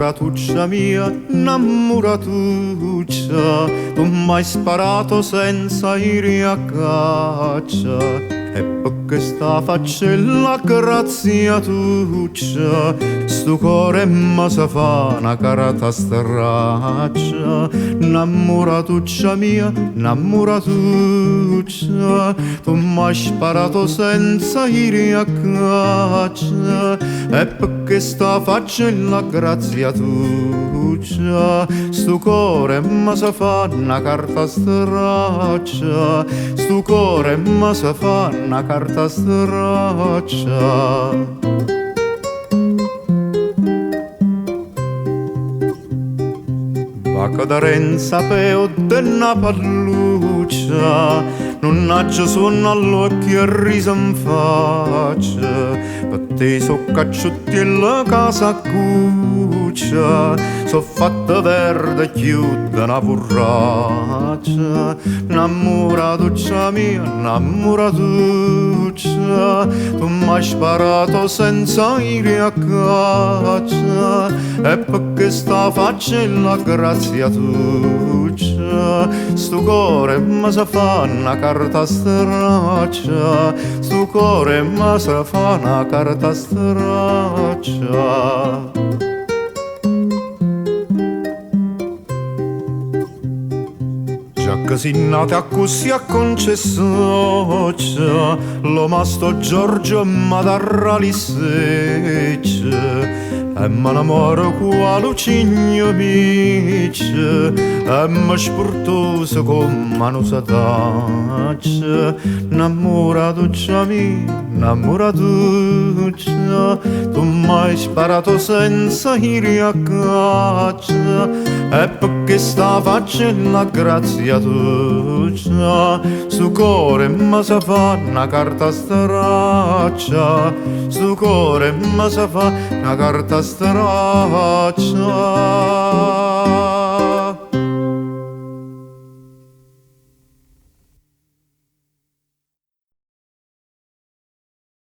Nammuratuccia mia, nammuratuccia, tu m'hai sparato senza ire a caccia. E pe chesta faccella graziatuccia, stu core me se fa na carta straccia. Nammuratuccia mia, nammuratuccia, tu m'hai sparato senza ire a caccia. E pe chesta faccella graziatuccia, stu core me se fa na carta straccia. Stu core me se fa na carta straccia. Vaco da Renza peo de na palluccia, nun aggio suonno all'uocchie e riso 'nfaccia. Pe te so' cacciuttiello ca saccuccia, so' fatto verde cchiù de na vurraccia. Nammuratuccia mia, nammuratuccia, tu m'hai sparato senza ire a caccia. E pe chesta faccella graziatuccia, stu core me se fa na carta straccia. Stu core me se fa na carta straccia. Già che si nata accussì acconcia e soccia, lo masto Giorgio m'ha darrà li secce. E me ne moro cu 'a lucigno miccio, e me spurtoso comm' a nu setaccio. Nammuratuccia mia, nammuratuccia, tu m'hai sparato senza ire a caccia. E pe chesta faccella graziatuccia, stu core me se fa na carta straccia. Stu core me se fa na carta straccia.